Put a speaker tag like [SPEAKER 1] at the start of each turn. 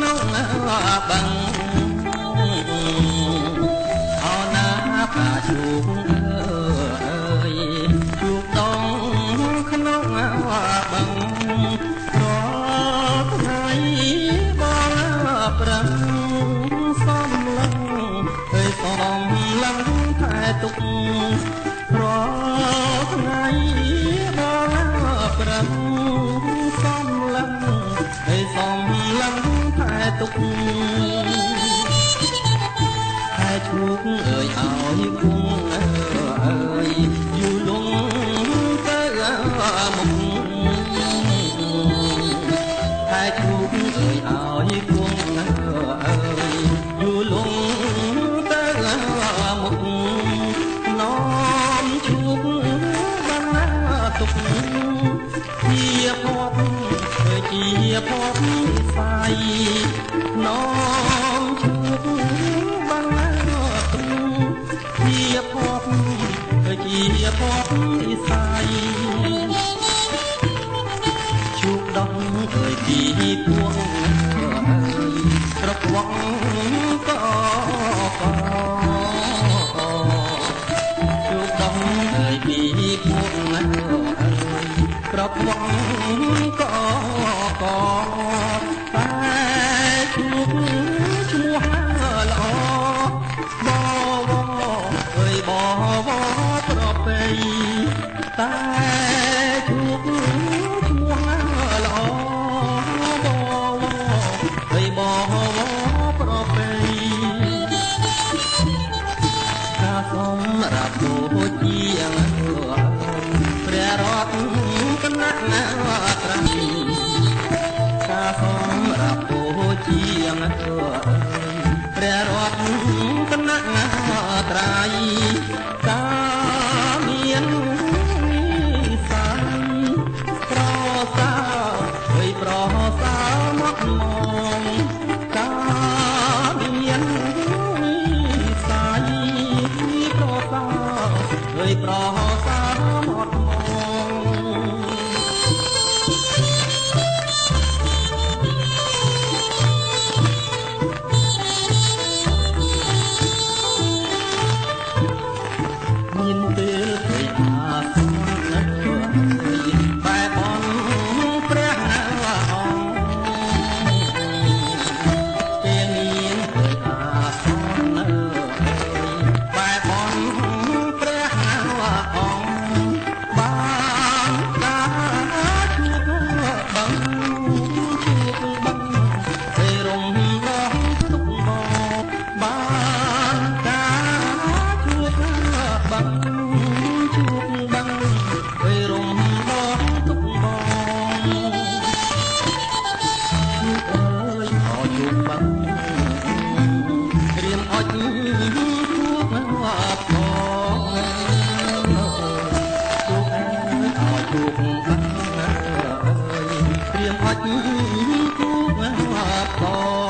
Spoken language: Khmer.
[SPEAKER 1] ក្នុងបឹងអណាកាឈូកអើយឈូកដងក្នុងបឹងរាល់ថ្ងៃបងប្រឹងសំឡឹងអើយសំឡឹងថែទុករាល់ថ្ងៃបងប្រឹងសំឡឹងអើយសំឡឹងថែទុកថែឈូកអើយឲ្យគង់អើយយូរលងទៅមុខថែឈូកអើយឲ្យគង់អើយយូរលងទៅមុខនាំឈូកបានណាទុកជាភពជាភពស័យនាំឈូកបានណាទុកជាភពជាភពស័យឈូកដោះអើយពីពួងអើយក្រវងកកឈូកដោះអើយពីពួងអើយក្រវងកកតែឈូកឈ្មោះល្អបវអើយបវប្រពៃតែឈូកឈ្មោះល្អបវអើយបវប្រពៃការសម្រាប់បូជាព្រះរតនត្រៃការសម្រាប់បូជាព្រះរតនត្រៃកាមាននិស័យប្រសើរហើយប្រសើរមកមងកាមាននិស័យប្រសើរហើយប្រសើរមកមងមានពេលឃើញអាសន្នអើយបែបនព្រះអង្គពេលមានឃើញអាសន្នអើយបែបនព្រះអង្គបានកាជួបបឹងជួបបឹងពេលរំដោះទុកមកបានកាជួបបឹងជួបបឹងពេលរំដោះទុកបងជួបអើយអជួបបឹងរៀមអុចជួបផងជួបអើយអជួបបឹងអើយរៀមអុចជួបផង